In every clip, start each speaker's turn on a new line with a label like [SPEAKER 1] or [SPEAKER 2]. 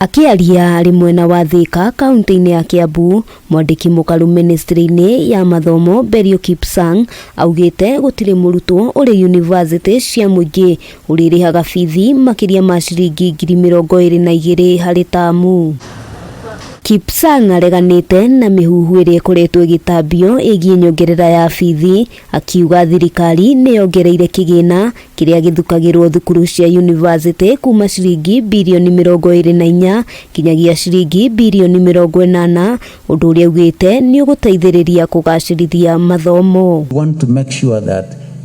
[SPEAKER 1] Akĩaria arĩ mwena wa Thika kaunti-inĩ ya Kiambu, mwandĩki mũkaru ministry-inĩ ya mathomo Belio Kipsang augĩte gũtirĩ mũrutwo ũrĩ yunivasĩtĩ cia mũingĩ ũrĩrĩhaga bithi makĩria ma ciringi 22,000 harĩ tamu. Kipsang areganĩte na mĩhuhu ĩrĩa ĩkoretwo ĩgĩtambio ĩgiĩ nyongerera ya bithi, akiuga thirikari nĩ yongereire kĩgĩna kĩrĩa gĩthukagĩrwo thukuru cia yunivasĩtĩ kuma ciringi birioni 24 nginyagia ciringi birioni 80, ũndũ ũrĩa augĩte nĩ ũgũteithĩrĩria kũgacĩrithia mathomo.
[SPEAKER 2] We want to make sure that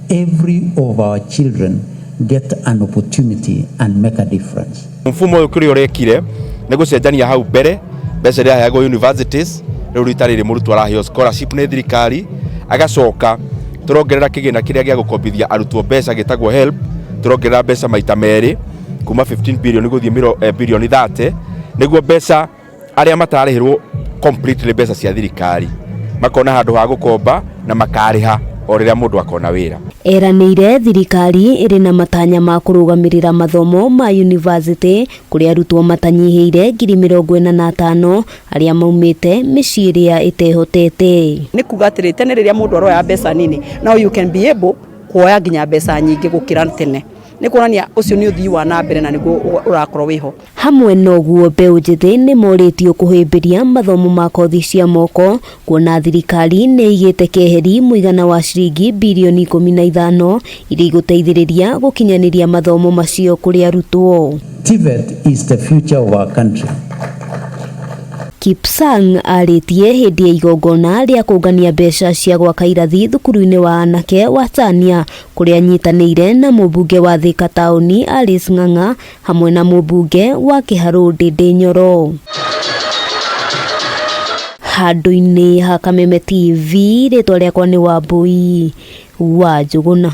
[SPEAKER 2] every of our children get an opportunity and make a difference.
[SPEAKER 3] Mfumo ũyũ kĩrĩa ũrekire nĩ gũcenjania hau mbere mbeca iria aheagwo universities, rĩu rita rĩrĩ mũrutwo araheo scholarship nĩ thirikari, agacoka tũrongerera kĩgĩna kĩrĩa gĩa gũkombithia arutwo mbeca gĩtagwo HELB, tũrongerera mbeca maita merĩ kuma 15 billion gũthiĩ birioni 30, nĩguo mbeca arĩa matarĩhĩrwo completely mbeca cia thirikari makona handũ ha gũkomba na makarĩha o rĩrĩa mũndũ akona wĩra.
[SPEAKER 1] Eranĩire thirikari ĩrĩ na matanya ma kũrũgamĩrĩra mathomo ma yunivasĩtĩ kũrĩa arutwo matanyihĩire 45,000 arĩa maumĩte mĩciĩ ĩrĩa ĩtehotete.
[SPEAKER 4] Nĩ kuga atĩrĩ, tene rĩrĩa mũndũ aroya mbeca nini, now you can be able kuoya nginya mbeca nyingĩ gũkĩra tene. Nĩ kuonania ũcio nĩ ũthii wa na mbere na nĩguo ũrakorwo wĩho.
[SPEAKER 1] Hamwe na ũguo, mbeũ njĩthĩ nĩ morĩtio kũhĩmbĩria mathomo ma kothi cia moko, kuona thirikari nĩ ĩigĩte keheri mũigana wa ciringi birioni 15 iria igũteithĩrĩria gũkinyanĩria mathomo macio kũrĩ arutwo.
[SPEAKER 2] TVET is the future of our country.
[SPEAKER 1] Kipsang arĩtie hĩndĩ ya igongona rĩa kũngania mbeca cia gwaka irathi thukuru-inĩ wa anake wa Tania, kũrĩa anyitanĩire na mũmbunge wa Thika taũni Alice Ng'ang'a hamwe na mũmbunge wa Kĩharũ Ndĩndĩ Nyoro. Handũ-inĩ ha Kameme TV, rĩtwa rĩakwa nĩ Wambui wa Njũgũna.